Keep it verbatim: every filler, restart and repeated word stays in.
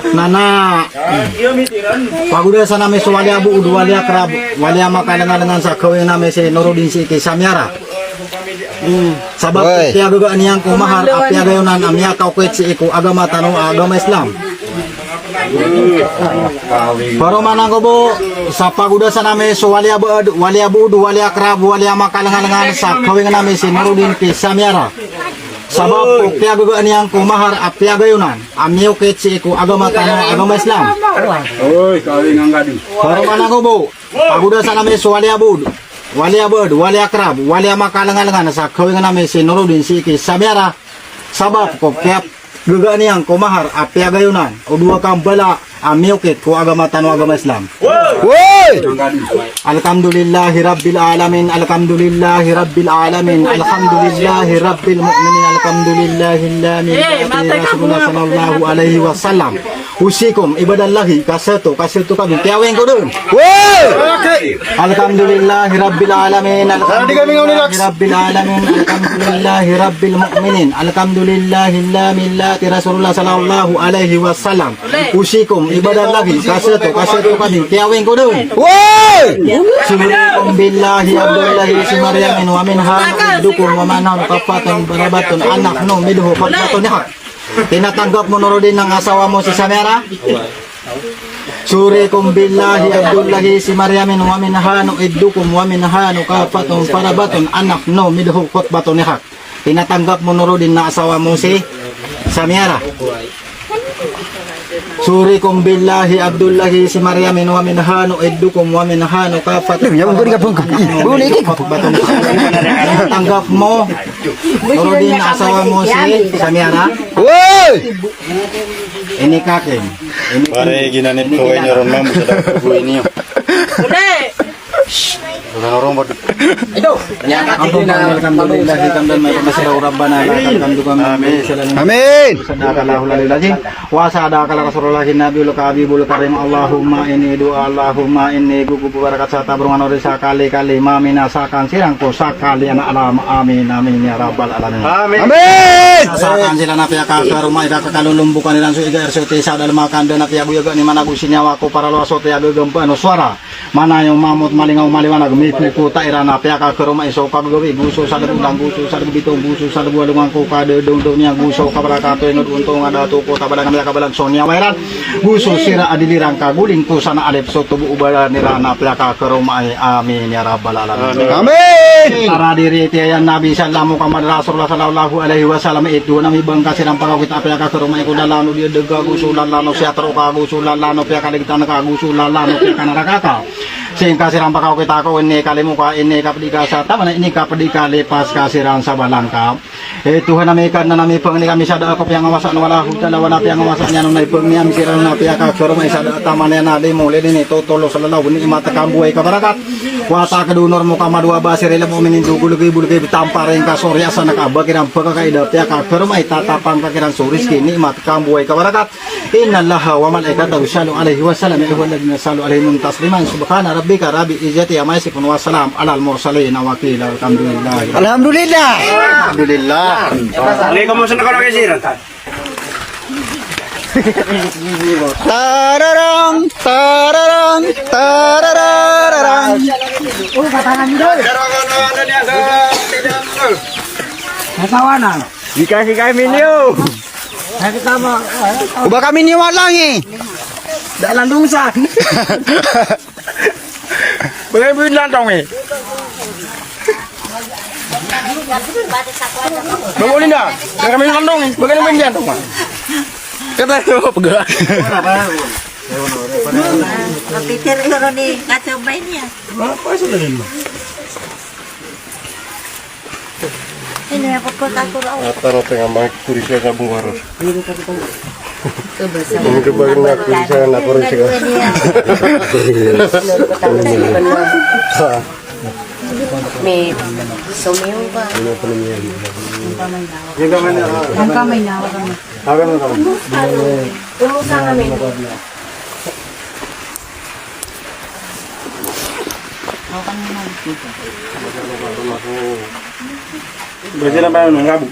Nana, pagodasan ami so wali a bood, wali a krab, wali a makalengalengan sa kawing ami si Nuruddin sii ki Samiara. Sabap ko piyagagaan iyan ko mahar a piyagayonan a miyakaokit sii ko agama tano a agama Islam. Paroman angkoto bo, sa pagodasan ami so wali a bood, wali a bood, wali a krab, wali a makalengalengan sa kawing ami si Nuruddin ki Samiara. Sabap ko piyagagaan iyan ko mahar a piyagayonan a miyokit sii ko agama tano a agama Islam. Oy, kawing angkadi. Paroman angkoto bo, pagodasan ami so wali a bood, wali a bood, wali a krab, wali a makalengalengan sa kawing ami si Nuruddin sii ki Samiara. Sabap ko piyagagaan iyan ko mahar a piyagayonan o dowa kambala a miyokit ko agama tano a agama Islam. Woy! Alhamdulillahi Rabbil Alamin, Alhamdulillahi Rabbil Alamin, Alhamdulillahi Rabbil Mu'minin, Alhamdulillahi Alladhi Rasulullah sallallahu alaihi wasallam. Usikum ibadallahi, kasato, kasato kami, kiyawing ko dn. Woy! Alhamdulillahi Rabbil Alamin, Alhamdulillahi Rabbil Alamin, Alhamdulillahi Rabbil Mu'minin, Alhamdulillahi Alladhi Rasulullah sallallahu alaihi wasallam. Usikum ibadallahi, kasato, kasato kami, kiyawing ko dn. Woy! Surikum billahi abdullahi si Maryamin wa minha nu'iddukum wa minha nukaffatun barabatun anaknu midhu khutbatun nihak. Tinatanggap mo, Nuruddin, ang asawa mo si Samiara? Surikum billahi abdullahi si Maryamin wa minha nu'iddukum wa minha nukaffatun barabatun anaknu midhu khutbatun nihak. Tinatanggap mo, Nuruddin, na asawa mo si Samiara? Surikum billahi abdullahi si Maryamin wa minha nu'iddukum wa minha nukaffatun. Tinatanggap mo, Nuruddin, na asawa mo si Samiara? Woy! Ini kakim. Ini pare, ginanip ko ini ron, mam, sa da ko ini. Ito. Alhamdulillah, hamdan yuwafi ni'amahu wa yukafi mazidah, Rabbana lakal hamdu kama yanbaghi li jalali wajhika. Amin. Sadaqallahul aliyyul azim. Wa sadaqa rasulullahun nabiyul habibul karim. Allahumma inni du'a, Allahumma inni gugup barakat sa tabrongan ori sa kali-kali mamina sakan siran ko sakali anan. Amin, amin ya rabbal alamin. Amin. Amin. Sakan siran a piyakakaroma i ka kakalolombokan iran so iga erso ti sa dalem a kandan a piyagoyaga ni manago siniyawa ko paralowa so tiyagagampa no suwara. Manayaw mamot malingaw maliwanag mipokota iran a piyakakaroma i so kagagawi go so salego lang go so salego bitong go so salego alongan ko kadadongdong niyan go so kabarakato inged ontongan a toko tabalang a miyakabalang so niyawa iran. Go so sira a diliran ka goling ko sana alip so tobo o badan iran a piyakakaroma i. Amin ya rabbal alamin. Amin. Para diri tiyan Nabi sallam Muhammad Rasulullah sallallahu alaihi wasallam, ito na mibangka siran pakaokit a piyakakaroma i ko lalano di dega go so lalano siyatro ka go so lalano piyakaligtan ka go so lalano piyakanaraka ka. Singka siran pakaokit a ko ini kalimo ka ini kapedi ka sa taman ini kapedi ka lipas ka siran sa balangka. Eh, Tuhan ami, Kadnan ami, pangni kami sa da a kapiyangawasaan, wala hawla wala piyangawasaan iyan on na ipangni ami siran na piyakakaroma i sa da a taman iyan a limo lilini totolo salalaw ni'mat a kambuway kabarakat. Wata ka donor mo ka madowa ba sirila mo minin dugul gay bulgay bitamparing ka so riyasan ka ba kiran pagkakaida piyakakaroma i tatapang ka kiran so rizki ni'mat a kambuway kabarakat. Innallaha wa malaikatahu yusalluna alaihi wasallam, ya ayyuhalladzina sallu alaihi wa sallimu tasliman. Subhana rabbika rabbil izzati amma yasifun wa salamun alal mursalin walhamdulillah. Alhamdulillah. Alhamdulillah. Alaikum salam, Kaisir. Tararang, tararang, tararararang. Natawa na. Dikasi kami niyo. Oba kami niyo malangi. Da landong sa. Bagay mo yung lantong eh. Bagay mo yung lantong eh. Bagay mo yung lantong ah. Kata ko pag- Kapiter yun ni kacabay niya. Ano pa sa lalim mo? Ini ako po kakuraw. At ano, tingnan, mga kurisa sa bungaros. Ini ka ba na kurisa, na kurisa ka? May sumiyo ba? Ano pa naman yan? Ang kamay na. Ang kamay na. Alam mo naman. Kumusta kami? Ako kami na. Bajana ba nang rabo.